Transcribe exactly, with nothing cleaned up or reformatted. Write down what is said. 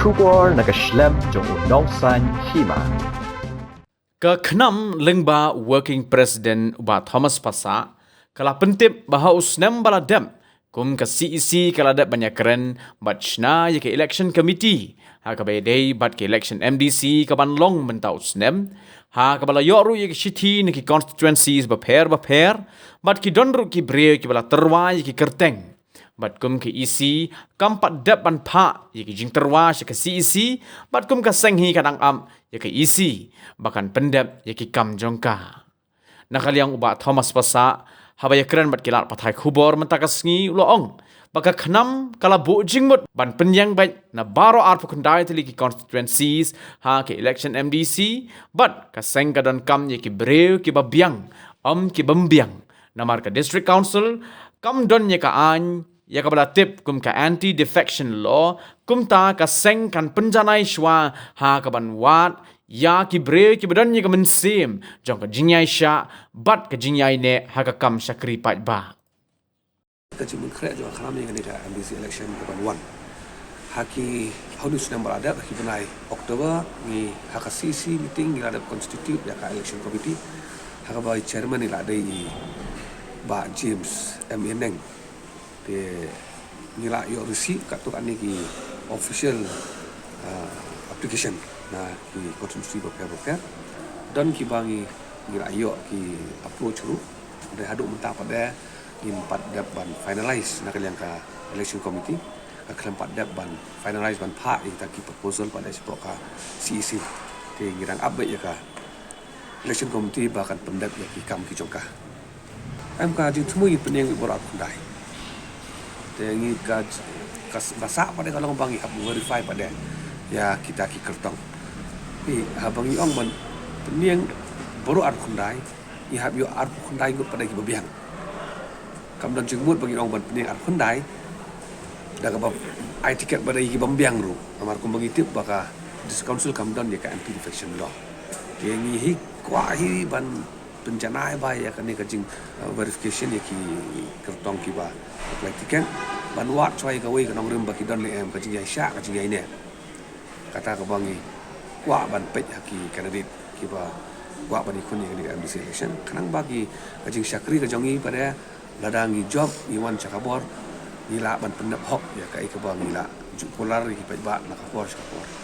Khubor na ka shlem jong u nongsan hima. Ka KHNAM lyngba Working President u Bah Thomas Passah ka la pyntip ba ha u snem ba la dep kum ka CEC ka la dep ban ïakren bad shna ïa ka Election Committee ha kaba ïadei bad ka Election MDC ka ban long mynta u snem, ha kaba la ïoh ruh ïa ka shithi na ki constituencies bapher bapher bad ki don ruh ki briew kiba la tyrwa ïa ki kyrteng. Bad kum ka EC kam pat dep ban phah ïa ki jingtyrwa sha ka CEC, bad kum ka seng hi ka dang ap ïa ka EC ba kan pyndep ïa ki kam jong ka. Na ka liang u Bah Thomas Passah haba ïakren bad ki lad pathai khubor mynta ka sngi u la ong ba ka KHNAM ka la buh jingmut ban pynïeng beit na baroh arphew khyndai tylli ki constituencies ha ka Election MDC, bad ka seng ka donkam ïa ki briew kiba biang, ym kibym biang. Namar ka District Council kam don ïa ka aiñ ïa kaba la tip kum ka Anti Defection Law, kumta ka seng kan pynjanai shuwa ha kaban wad ïa ki briew kiba don ïa ka mynsiem jong ka jingïaishah bad ka jingïaineh ha ka kam shakri paidbah. Ka jingmyntoi jong ka KHNAM ïa kane ka MDC election kaban wan. Ha ki, ha u snem ba la dep, ha ki bnai October, ngi ha ka CEC meeting ngi la dep constitute ïa ka Election Committee, ha kaba i chairman i la dei i Bah James M A Neng. Te ngi la ïoh receive katto katne ki official, ah, application na ki constituency bapher bapher. Don kiba ngi, ngi la ïoh ki approach ruh. Te haduh mynta pat de ngim pat dep ban finalize na ka liang ka Election Committee. Ka khlem pat dep ban finalize ban phah ïa kita ki proposal pat de shapoh ka CEC. Te ngi dang ap beit ïa ka Election Committee ba kan pyndep ïa ki kam ki jong ka. Em, ka jingthmu ngi pynïeng baroh arphew khyndai. Te ngi ka, ka s-, ba sah pat de ka long ba ngi hap verify pat de ïa kita ki kyrtong. Te haba ngi ong ban pynïeng baroh arphew khyndai, ngi hap ïoh arphew khyndai ngut pat de kiba biang. Kam don jingmut ba ngi ong ban pynïeng arphew khyndai da kaba ai tiket pat de ïa kibym biang ruh. Namar kumba ngi tip ba ka District Council kam don ïa ka Anti Defection Law. Te ngi hi kwah hi ban pynjanai bha ïa kane ka jing, uh, verification ïa ki kyrtong kiba apply tiket, ban wad shuwa ïa kawei ka nongrim ba ki don leh em ka jingïaishah, ka jingïaineh. Kata kaba ngi kwah ban peit ha ki candidate kiba kwah ban ïakhun ïa kane ka MDC election. Khnang ba ki, ka jingshakri ka jong ngi pat de, lada ngi jop, ngi wan sha ka bor, ngi lah ban pyndep hok ïa kaei kaba ngi la ju kular ïa ki paidbah na ka por sha ka por.